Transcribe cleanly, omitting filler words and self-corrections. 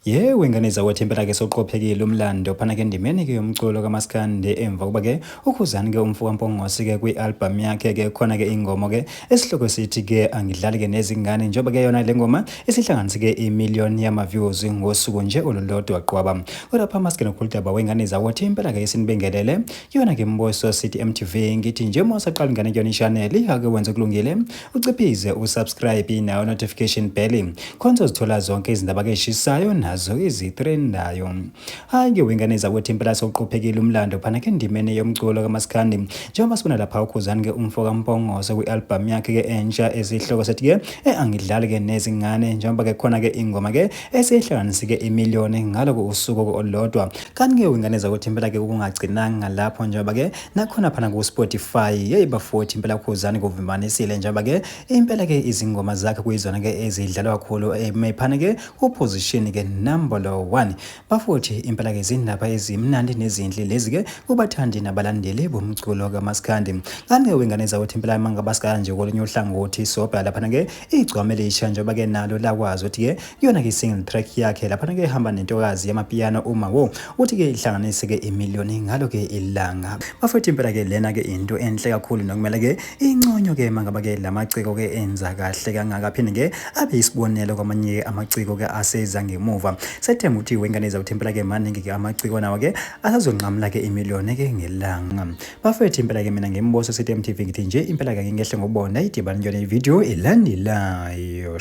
Yewe ngane zakwethu, impela ke soqophekile umlando phana ke endimeni ke yomculo kaMaskandi emva kuba ke uKhuzani ke umfo kaMpongose ke kwi-album yakhe ke khona ke ingoma ke esihloko sithi ke angidlali ke nezingane, njengoba ke yona le ngoma isihlanganise ke imillion yama-views ngosuku nje olulodwa qwaba. Kodwa phama sike nokhuludaba wengane zakwethu, impela ke isinibingelele yona ke Mboso City MTV. Ngithi nje uma usaqala ingane kuyona i-channel, ake wenze kulungile, uciphize usubscribe nayo notification bell khona uzithola zonke izindaba ke eshisayo nazo izitrendayo. Hayi ke wengane zakwethu, impela soqophekile umlando phana ke endimeni yomculo kaMaskandi, njengoba sibona lapha uKhuzani ke umfo kaMpongose kwi-album yakhe ke entsha esihloko sethi ke angidlali ke nezingane, njengoba ke khona ke ingoma ke eseyihlanganise ke imiliyoni ngaloko usuku olulodwa. Kanti ke wengane zakwethu, impela ke kungagcinanga lapho, njengoba ke nakhona phana ku-Spotify, yeyi bafowethu, impela uKhuzani kuvimbanisile, njengoba ke impela ke izingoma zakhe kuyizona ke ezidlalwa kakhulu, emephana ke kuposition ke number 1. Bafowethu, impela ke izindaba ezimnandi nezinhle lezi ke kubathandi nabalandeli bomculo kaMaskandi. Kanti ke wengane zakwethu, impela mangaba sikanje kolunye uhlangothi, sobha laphana ke Igcwama Elisha, njengoba ke nalo lakwazi ukuthi ke kuyona ke single track yakhe laphana ke ehamba nentokazi yamapiyano uma wo uthi ke ihlanganise ke imiliyoni ngalo ke ilanga. Bafethu, impela ke lena ke into enhle kakhulu nokumele ke inconyo ke mangaba ke lamaciko ke enza kahle kangaka, phinde ke abe isibonelo kwamanye amaciko ke aseza ngemuva. Sethemba ukuthi wengane zawuthi impela ke maningi ke amaciko nawo ke asazonqamula ke imiliyoni ke ngelanga. Bafethu, impela ke mina ngeMboso City MTV ngithi nje impela ke ngingehle ngobona idibane kuyona ivideo elandelayo.